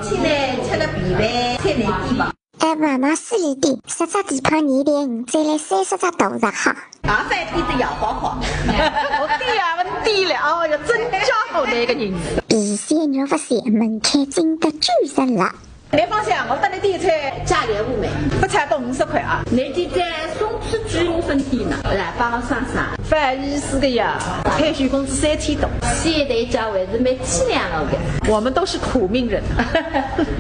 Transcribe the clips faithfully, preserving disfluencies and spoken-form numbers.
现在吃了便饭，菜难点吧。哎，妈妈，四里地，十只蹄髈年龄，再来三十只大闸蟹。啊，饭店的摇晃晃。我对呀，我对了，哦哟，真家伙那个人。皮鲜肉勿鲜，门槛精得九十了。来方向，我带你点菜。加盐五没？不超过五十块啊。你就在松鼠居我身体呢，来帮我上上。不好意思的呀，退休工资三千多。现在讲还是蛮凄凉的。我们都是苦命人。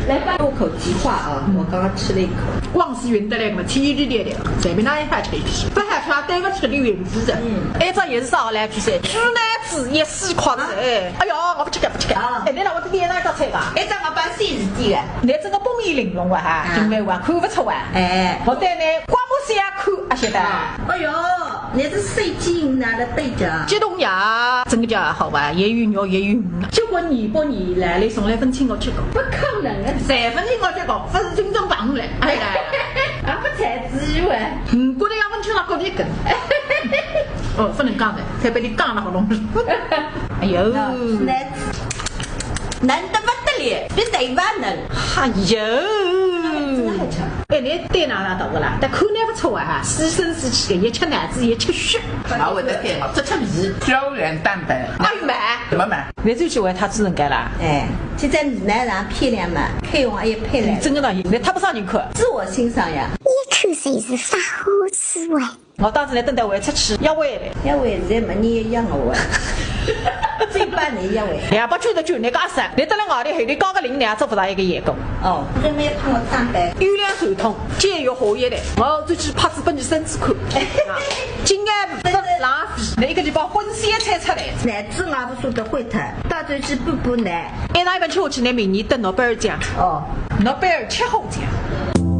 来吧，入口即化啊！我刚刚吃了一口。光是云得来嘛，天天天天，随便哪一块吃一吃，不好吃啊，对不起，你云子的。嗯，哎，这也是少来几岁，猪奶子也是快的，哎，哎呦，我不吃了，不吃了。啊，哎，你让我这边那个菜吧。哎，这个把信子递了。你这个不米玲珑啊哈，啊，因为我看不出啊。哎，我对你刮目相看，啊，晓得。哎呦，你是水晶拿的对着。激动呀，真个叫好吧，也有肉也有鱼。结果你不你来了，从来分清我吃过。不可能啊，谁分清我吃过？不是真正棒嘞，哎呀。啊，不才之语哎。嗯，过来要分清了，过来跟。哦，不能讲的，才被你讲了好弄。哎呦，那难得不得了，比谁还能。哎呦，真的好吃。哎，你对哪哪到个啦？但看那不错啊哈，是生是气的，也吃奶子也吃血。啊，我的天啊，这吃米，胶原蛋白。哎，买。怎么买？你就喜欢他吃人干啦？哎，就在米奶上漂亮嘛，配用也配来。真的呢，那他不上你课。自我欣赏呀。一口水是发火吃完。 我当时来等待我出去，要回来。要回来嘛，你也养我。这一半你也回。两百九十九，那个阿三，你到了外头后头加个零，你也做不到一个员工。哦，这没看我上班。有两头痛，解药好一点，我就去拍子分你身子看。啊，今年不浪费，那个地方混血才出来。乃至俺们说的会谈，到底是不不难。哎，那一本吃下去，你明年得诺贝尔奖。哦，诺贝尔气候奖。